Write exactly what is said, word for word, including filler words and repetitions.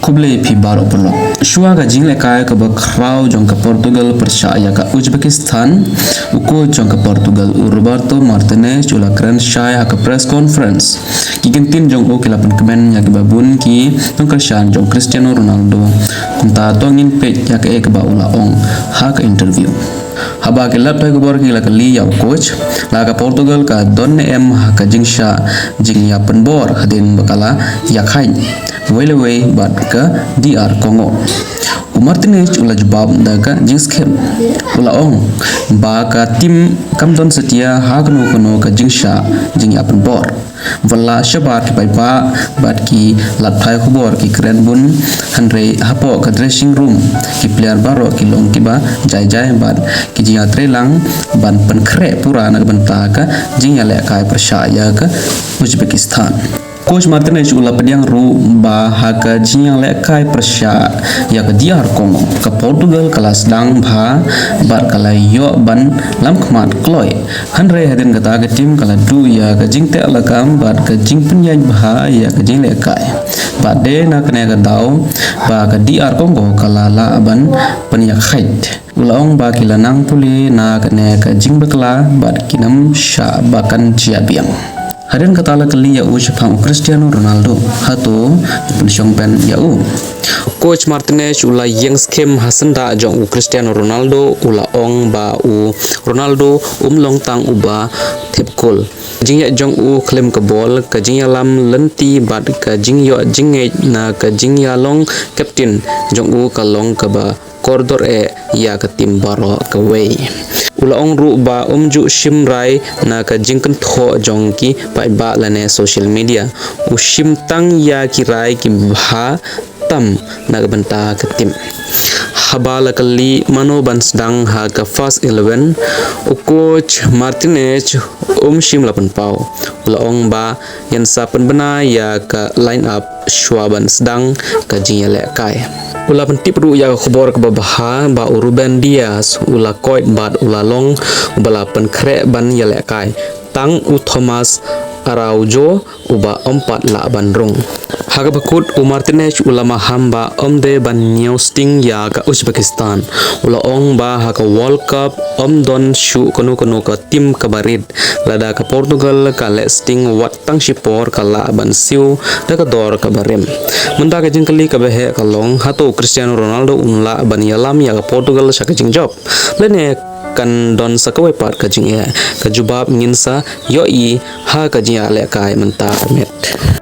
Khublei phi baroh paralok. Shuwa ka jinglehkai kaba khraw jong ka Portugal pyrshah ïa ka Uzbekistan, u coach jong ka Portugal u Roberto Martinez u la kren shai ha ka press conference. Ki kyntien jong u ki la pynkmen ïa kiba bun ki nongkyrshan jong Cristiano Ronaldo. Kumta to ngin peit ïa kaei kaba u la ong ha ka interview. Haba ki lad pathai khubor ki la kylli ïa u coach, la ka Portugal ka don ne em ha ka jingshah jingïapynbor hadien ba ka la ïakhaiñ wei la wei bad ka D R Congo. U Martinez u la jubab da ka jingskhem. U la ong ba ka tim kam don satia ha kano kano ka jingshah jingïapynbor. Wat la shabar ki paidbah bad ki lad pathai khubor ki kren bun, hynrei hapoh ka dressing room ki player baroh ki long kiba jai jai bad ki jingïatreilang ban pynkhreh pura na ka bynta ka jingïalehkai pyrshah ïa ka Uzbekistan. Coach Martinez u la pdiang ruh ba ha ka jingïalehkai pyrshah ïa ka D R Congo, ka Portugal ka la sdang bha bad ka la ïoh ban lam khmat kloi. Hynrei hadien kata ka tim ka la duh ïa ka jingteh lakam bad ka jingpynïaid bha ïa ka jinglehkai. Bad dei na kane ka daw ba ka D R Congo ka la lah ban pynïakhaiñ. U la ong ba ki la nang pule na kane ka jingbakla bad kin ym shah ba kan jia biang. Hadien kata la kylli ïa u shaphang u Cristiano Ronaldo, hato u pynshong pen ïa u. Coach Martinez u la ïeng skhem ha syndah jong u Cristiano Ronaldo, u la ong ba u Ronaldo um long tang uba thep kol. Jingïaid jong u khlem ka bol, ka jingïalam lynti bad ka jingïoh jingngeit na ka jingïalong captain jong u ka long kaba kordor eh ïa ka tim baroh kawei. U la ong ruh ba um ju shim rai na ka jingkynthoh jong ki paidbah lane social media. U shim tang ïa ki rai ki bha tam na ka bynta ka tim. Haba la kylli mano ban sdang ha ka first eleven, u coach Martinez um shym la pynpaw. U la ong ba yn sa pynbna ïa ka line up shuwa ban sdang ka jingïalehkai. U la pyntip ruh ïa ka khubor kaba bha ba u Ruben Dias u la koit bad u la long uba la pynkhreh ban ïalehkai. Tang u Thomas Araujo uba um pat lah ban rung. Ha kaba kut u Martinez u la maham ba um dei ban ñiew sting ïa ka Uzbekistan. U la ong ba ha ka World Cup um don shuh kano kano ka tim kaba rit. Lada ka Portugal ka leh sting wat tang shipor ka lah ban siew da ka dor kaba rim. Mynta ka jingkylli kaba heh ka long, hato u Cristiano Ronaldo un lah ban ïalam ïa ka Portugal sha ka jingjop? Lane kan don sa kawei pat ka jingeh? Ka jubab ngin sa ïohi ha ka jingïalehkai mynta ka miet.